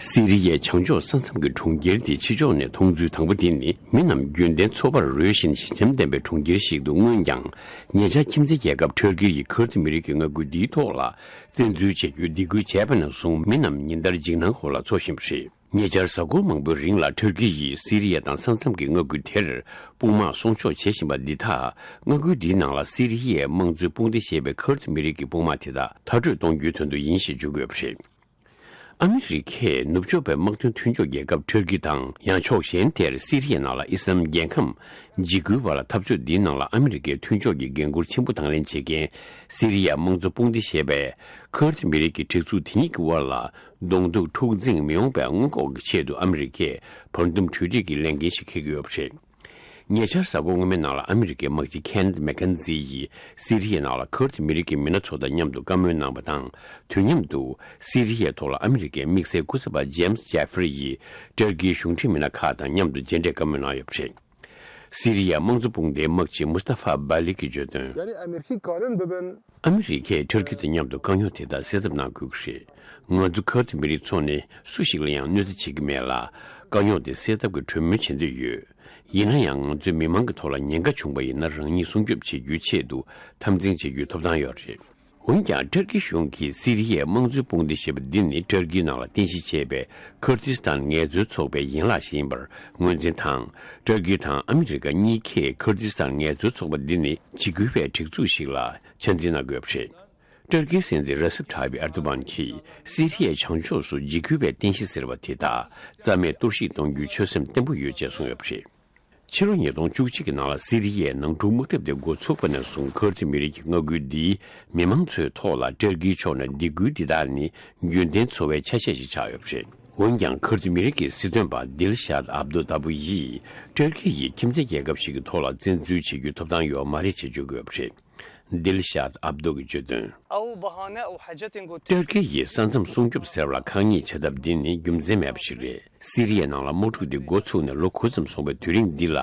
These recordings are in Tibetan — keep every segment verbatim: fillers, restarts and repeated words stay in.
སི་རི་ཡའི་བྱང་ཕྱོགས་ས་མཚམས་ཀྱི་གྲོང་ཁྱེར་དེ་ཕྱི་ཕྱོགས་ནས་མཐོང་ཚུལ་དང་པོ་དེ་ནི། མི་རྣམས་རྒྱུན་ལྡན་འཚོ་བར་རོལ་བཞིན་ཞི་འཇམ་ལྡན་པའི་གྲོང་ཁྱེར་ཞིག་ཏུ་མངོན་ཀྱང་། ཉེ་ཆར་ཁྱིམ་མཚེས་རྒྱལ་ཁབ་ཊར་ཀི་ཡིས་ཁུར་ཐི་མི་རིགས་ཀྱི་མངའ་ཁུལ་འདིའི་ཐོག་ལ་བཙན་འཛུལ་བྱེད་རྒྱུའི་སྡིགས་སྐུལ་བྱས་པ་ནས་བཟུང་། མི་རྣམས་ཉིན་ལྟར་འཇིགས་སྣང་འོག་ལ་འཚོ་བཞིན་པ་རེད། ཉེ་ཆར་གཟའ་འཁོར་མང་པོའི་རིང་ལ་ཊར་ཀི་ཡིས་སི་རི་ཡ་དང་ས་མཚམས་ཀྱི་མངའ་ཁུལ་དེར་དཔུང་དམག་སྲུང་སྐྱོབ་བྱེད་བཞིན་པ་འདི་དག་མངའ་ཁུལ་འདིའི་ནང་ལ་སི་རི་ཡའི་དམངས་གཙོའི་དཔུང་སྡེ་ཞེས་པའི་ཁུར་ཐི་མི་རིགས་ཀྱི་དཔུང་དམག་དེ་དག་མཐར་སྐྲོད་གཏོང་རྒྱུའི་དོན་དུ་ཡིན་ཞེས་བརྗོད་ཀྱི་ཡོད་པ་རེད། ཨ་མི་རི་ཁས་ནུབ་ཕྱོགས་པའི་དམག་དོན་མཐུན་ཕྱོགས་རྒྱལ་ཁབ་ཊར་ཀི་དང་། ཡང་ཕྱོགས་གཞན་དེར་སི་རི་ཡའི་ནང་ལ་ཨི་སི་ལམ་རྒྱལ་ཁམས་འཇིགས་སྐུལ་བ་ལ་འཐབ་རྩོད་འདིའི་ནང་ལ་ཨ་མི་རི་ཀའི་མཐུན་ཕྱོགས་ཀྱི་འགན་འཁུར་ཆེན་པོ་དང་ལེན་བྱེད་མཁན་སི་རི་ཡའི་དམངས་གཙོ་དཔུང་སྡེ་ཞེས་པའི་ཁུར་ཐི་མི་རིགས་ཀྱི་སྒྲིག་འཛུགས་དེ་ཉིད་ཀྱི་དབར་ལ་གདོང་ཐུག་འཁྲུག་འཛིང་མི་ཡོང་བའི་སྔོན་འགོག་གི་ཆེད་དུ་ཨ་མི་རི་ཀས་བར་འདུམ་གྲོས་འགྲིག་གི་ལས་འགན་ཞིག་འཁྱེར་གྱི་ཡོད་པ་རེད། ཉེ་ཆར་གཟའ་འཁོར་སྔོན་མའི་ནང་ལ་ཨ་མི་རི་ཀའི་དམག་སྤྱི་ཁེན་མེག་ཁན་ཛི་ཡིས་སི་རི་ཡའི་ནང་ལ་ཁུར་ཐི་མི་རིགས་ཀྱི་མི་སྣ་ཚོ་དང་མཉམ་དུ་བཀའ་མོལ་གནང་བ་དང་། དུས་མཉམ་དུ་སི་རི་ཡའི་ཐོག་ལ་ཨ་མི་རི་ཀའི་དམིགས་བསལ་སྐུ་ཚབ་པ་ཇེམ་སི་ཇེ་ཧྥེ་རི་ཡིས་ཊར་ཀིའི་གཞུང་འབྲེལ་མི་སྣ་ཁག་དང་མཉམ་དུ་མཇལ་འཕྲད་བཀའ་མོལ་གནང་ཡོད་པ་རེད། སི་རི་ཡའི་དམངས་གཙོ་དཔུང་སྡེའི་དམག་སྤྱི་མུས་ཏ་ཧྥ་སྦ་ལི་གིས་བརྗོད་དོན། يعني أمريكي قارن ببن ཨ་མི་རི་ཀས་ཊར་ཀི་དང་མཉམ་དུ་དཀའ་རྙོག་དེ་དག་སེལ་ཐབས་གནང་དགོས་ཀྱི་རེད། ང་ཚོ་ཁུར་ཐི་མི་རིགས་ཚོ་ནི་སུ་ཞིག་ལ་ཡང་གནོད་འཚེ་བྱེད་ཀྱི་མེད་ལ། དཀའ་རྙོག་དེ་སེལ་ཐབས་ཀྱི་གྲོས་མོལ་བྱེད་འདོད་ཡོད། ཡིན་ན་ཡང་ང་ཚོའི་མི་མང་གི་ཐོག་ལ་ཉེན་ཁ་བྱུང་བ་ཡིན་ན་རང་ཉིད་སྲུང་སྐྱོབ་བྱེད་རྒྱུའི་ཆེད་དུ་འཐབ་འཛིང་བྱེད་རྒྱུའི་ཐོབ་ཐང་ཡོད་རེད། འོན་ཀྱང་ཊར་ཀི་གཞུང་གིས་སི་རི་ཡའི་དམངས་གཙོའི་དཔུང་སྡེ་ཞེས་པ་འདི་ནི་ཊར་ཀིའི་ནང་ལ་རྟེན་གཞི་བྱས་པའི་ཁུར་ཏི་སི་ཐན་ངལ་རྩོལ་ཚོགས་པའི་ཡན་ལག་ཞིག་ཡིན་པར་ངོས་འཛིན་དང་། ཊར་ཀི་དང་ཨ་མི་རི་ཀ་གཉིས་ཀས་ཁུར་ཏི་སི་ཐན་ངལ་རྩོལ་ཚོགས་པ་འདི་ནི་འཇིགས་སྐུལ་བའི་སྒྲིག་འཛུགས་ཤིག་ལ་ཆ་འཛིན་གནང་དགོས་པ་རེད། ཊར་ཀིའི་སྲིད་འཛིན་རེ་སེབ་ཐཱ་ཡིབ་ཨེར་དོ་གྷན་གྱིས་སི་རི་ཡའི་བྱང་ཕྱོགས་སུ་འཇིགས་སྐུལ་བའི་རྟེན་གཞི་ཟེར་བ་དེ་དག་རྩ་མེད་གཏོར་བཤིག་གཏོང་རྒྱུའི་ཆོད་སེམས་བརྟན་པོ་ཡོད་ཅེས་གསུངས་ཡོད་པ་རེད། ཕྱི་ལོ་ཉིས་སྟོང་བཅུ་གཅིག་གི་ནང་ལ་སི་རི་ཡའི་ནང་འཁྲུག་དམག་འཐབ་དེ་འགོ་ཚུགས་པ་ནས་བཟུང་ཁུར་ཐི་མི་རིགས་ཀྱི་མངའ་ཁུལ་འདིའི་མི་མང་ཚོའི་ཐོག་ལ་ཊར་ཀིའི་ཕྱོགས་ནས་སྡིགས་སྐུལ་འདི་དག་ནི་རྒྱུན་ལྡན་འཚོ་བའི་ཆ་ཤས་ཤིག་ཆགས་ཡོད་པ་རེད། འོན་ཀྱང་ཁུར་ཐི་མི་རིགས་ཀྱི་སྲིད་དོན་པ་དིལ་ཤཱད་ཨབ་དུ་ཏཱ་བུ་ཡིས་ཊར་ཀི་ཡིས་ཁྱིམ་མཚེས་རྒྱལ་ཁབ་ཞིག་གི་ཐོག་ལ་བཙན་འཛུལ་བྱེད་རྒྱུའི་ཐོབ་ཐང་ཡོད་མ་རེད་ཅེས་བརྗོད་ཀྱི་ཡོད་པ་རེད། དིལ་ཤཱད་ཨབ་དུ་གིས་བརྗོད་དོན། ཨའུ་བྷ་ཧ་ན་ཨའུ་ཧ་ཇ་ཏིན་གོ་ཊར་ཀི་ཡིས་ས་མཚམས་སྲུང་སྐྱོབ་ཟེར་བ་ལ་ཁག་ཉེས་བྱ་ཐབས་འདི་ནི་རྒྱུ་མཚན་མེད་པ་ཞིག་རེད། སི་རི་ཡའི་ནང་ལ་དམག་འཁྲུག་འདི་འགོ་ཚུགས་ནས་ལོ་དགུ་ཙམ་སོང་བའི་དུས་རིང་འདི་ལ།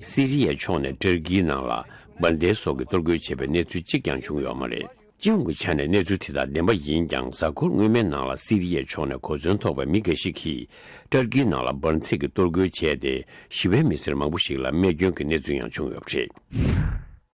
སི་རི་ཡའི་ཕྱོགས་ནས་ཊར་ཀིའི་ནང་ལ་འབར་མདེལ་སོགས་ཀྱི་གཏོར་རྒོལ་བྱས་པའི་གནས་ཚུལ་གཅིག་ཀྱང་བྱུང་ཡོད་མ་རེད། སྤྱི་ཡོངས་ཀྱི་ཆ་ནས་གནས་ཚུལ་དེ་དག་བདེན་པ་ཡིན་ཀྱང་། གཟའ་འཁོར་སྔོན་མའི་ནང་ལ་སི་རི་ཡའི་ཕྱོགས་ནས་གོ་མཚོན་ཐོགས་པའི་མི་འགའ་ཞིག་གིས་ཊར་ཀིའི་ནང་ལ་འབར་མདེལ་གྱི་གཏོར་རྒོལ་བྱས་ཏེ། ཞི་བའི་མི་སེར་མང་པོ་ཞིག་ལ་རྨས་སྐྱོན་གྱི་གནས་ཚུལ་ཡང་བྱུང་ཡོད་པ་རེད།